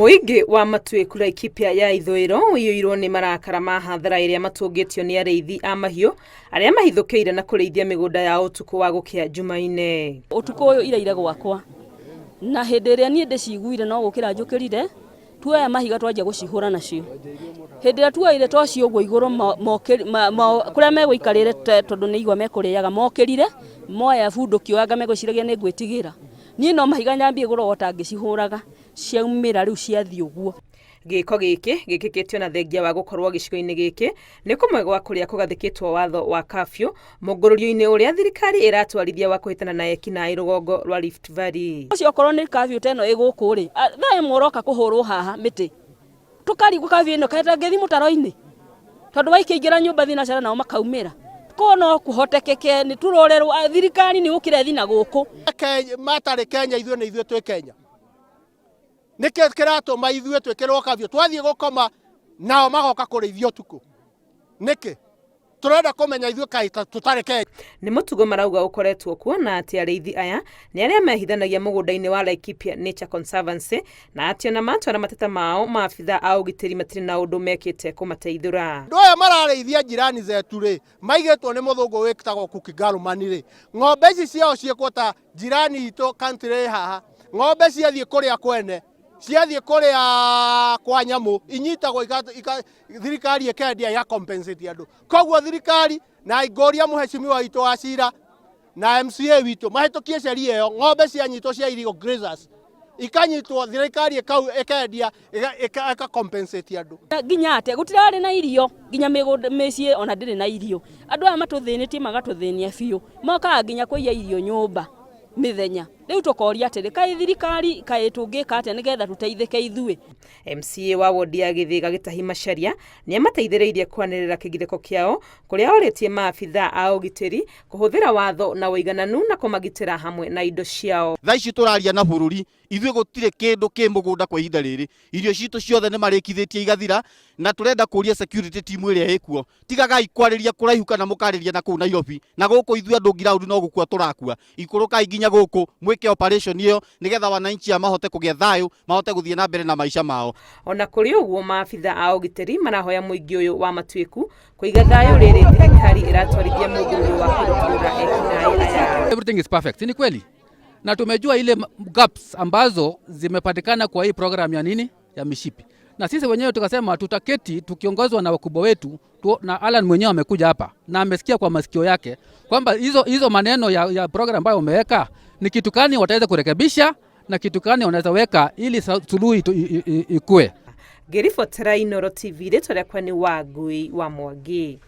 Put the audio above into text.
Mũingĩ wa Matuĩku Laikipia ya ithũĩro ũiyũirwo nĩ marakara ma hathara ĩrĩa matũngĩtio nĩ arĩithi a mahiũ arĩa mahithũkĩire na kũrĩithia mĩgũnda yao ũtukũ wa gũkĩa Jumaine. Ũtukũ ũyũ iraire gwakwa na hĩndĩ ĩrĩa niĩ ndĩciguire no gũkĩra njũkĩrire, tuoya mahiga twanjia gũcihũra nacio. Hĩndĩ ĩrĩa tuoire toci ũguo igũrũ kũrĩa megũikarĩre tondũ nĩ igwa mekũrĩaga mokĩrire moya bunduki anga megwĩciragia nĩ ngwĩtigĩra. Niĩ no mahiga nyambie kũrogota ngĩcihũraga. Ciaumĩra rĩu ciathiĩ ũguo. Gĩko gĩkĩ gĩkĩkĩtio na thengia wa gũkorwo gĩcigo-inĩ gĩkĩ nĩ kũmwe gwa kũrĩa kũgathĩkĩtwo watho wa curfew mũngũrũrio-inĩ ũrĩa thirikari ĩratwarithia wa kũhĩtana na ekinaĩ rũgongo rwa Rift Valley. Ũcio okorwo nĩ curfew ta ĩno ĩ gũkũ rĩ, thaa ĩmwe ũroka kũhũrwo haha mĩtĩ. Tũkarigwo curfew ĩno kaĩ ĩtangĩthiĩ mũtaro-inĩ? Tondũ waikĩingĩra nyũmba thinacara nao makaumĩra. Koguo no kũhotekeke nĩ tũrorerwo, thirikari nĩ gũkĩra ĩthiĩ na gũkũ. Matarĩ Kenya ithuĩ nĩ ithuĩ twĩ Kenya. Nĩkĩ kĩratũma ithuĩ twĩkĩrwo curfew? Twathiĩ gũkoma nao magoka kũrĩithia ũtukũ nĩkĩ? Tũrenda kũmenya ithuĩ kaĩ tũtarĩ Kenya. Nĩ mũtugo marauga ũkoretwo kuo na atĩ arĩithi aya nĩ arĩa mehithanagia mũgũnda-inĩ wa Laikipia Nature Conservancy na atĩ ona matwara mateta mao maabithaa a ũgitĩri matirĩ na ũndũ mekĩte kũmateithũra. Andũ aya mararĩithia jirani zetu rĩ, maigĩtwo nĩ mũthũngũ wĩtagwo Kuki Garuman rĩ, ng'ombe ici ciao ciĩkwo ta jirani itũ country ĩ haha, ng'ombe ciathiĩ kũrĩa kwene, ciathiĩ kũrĩa kwa nyamũ inyitagwo thirikari ĩkendia ĩga compensate andũ. Koguo thirikari na ngũria mũheshimiwa witũ wa cira na MCA witũ mahĩtũkie sheria ĩyo, ng'ombe cianyitwo cia illegal grazers ikanyitwo, thirikari ĩkendia ĩka compensate andũ. Nginya atĩa gũtirarĩ na irio nginya mĩgũnda mĩciĩ ona ndĩrĩ na irio. Andũ aya matũthĩnĩtie magatũthĩnia biũ, mokaga nginya kũiya irio nyũmba mĩthenya. Rĩu tũkoria atĩrĩ, kaĩ thirikari kaĩ tũngĩka atĩa nĩgetha tũteithĩke ithuĩ? MCA wa wodi ya Gĩthĩga Gĩtahi Macharia nĩ amateithĩrĩirie kwanĩrĩra kĩgirĩko kĩao kũrĩa orĩtie maabithaa a ũgitĩri kũhũthĩra watho na ũigananu na kũmagitĩra hamwe na indo ciao. Thaa ici tũraria na bũrũri ithuĩ gũtirĩ kĩndũ kĩ mũgũnda kwa ihinda rĩrĩ, irio citũ ciothe nĩ marĩkithĩtie igathira, na tũrenda kũria security team ĩrĩa ĩkuo, tigagai kwarĩria kũraihu kana mũkarĩria na kũu Nairobi, na gũkũ ithuĩ andũ ground no gũkua tũrakua. Ikũrũkai nginya gũkũ mwĩke operation ĩyo nĩgetha wananchi aya mahote kũgĩa thayũ, mahote gũthiĩ na mbere na maica mao. Ona kũrĩ ũguo maabitha a ũgitĩri marahoya mũingĩ ũyũ wa Matuĩku kũiga thayũ rĩrĩ thirikari ĩratwarithia mũngũrũrio wa kũrutũrũra ekinaĩ aya. Everything is perfect, ni kweli? Na tumejua ile gaps ambazo zimepatikana kwa hii program ya nini ya mishipi, na sisi wenyewe tukasema tutaketi tukiongozwa na wakubwa wetu tu, na Alan mwenyewe amekuja hapa na amesikia kwa masikio yake kwamba hizo maneno ya program ambayo umeweka ni kitu gani wataweza kurekebisha na kitu gani wanaweza weka ili suluhu ikue. Ngĩribotera Inooro TV, rĩtwa rĩakwa nĩ Wangui wa Mwangi.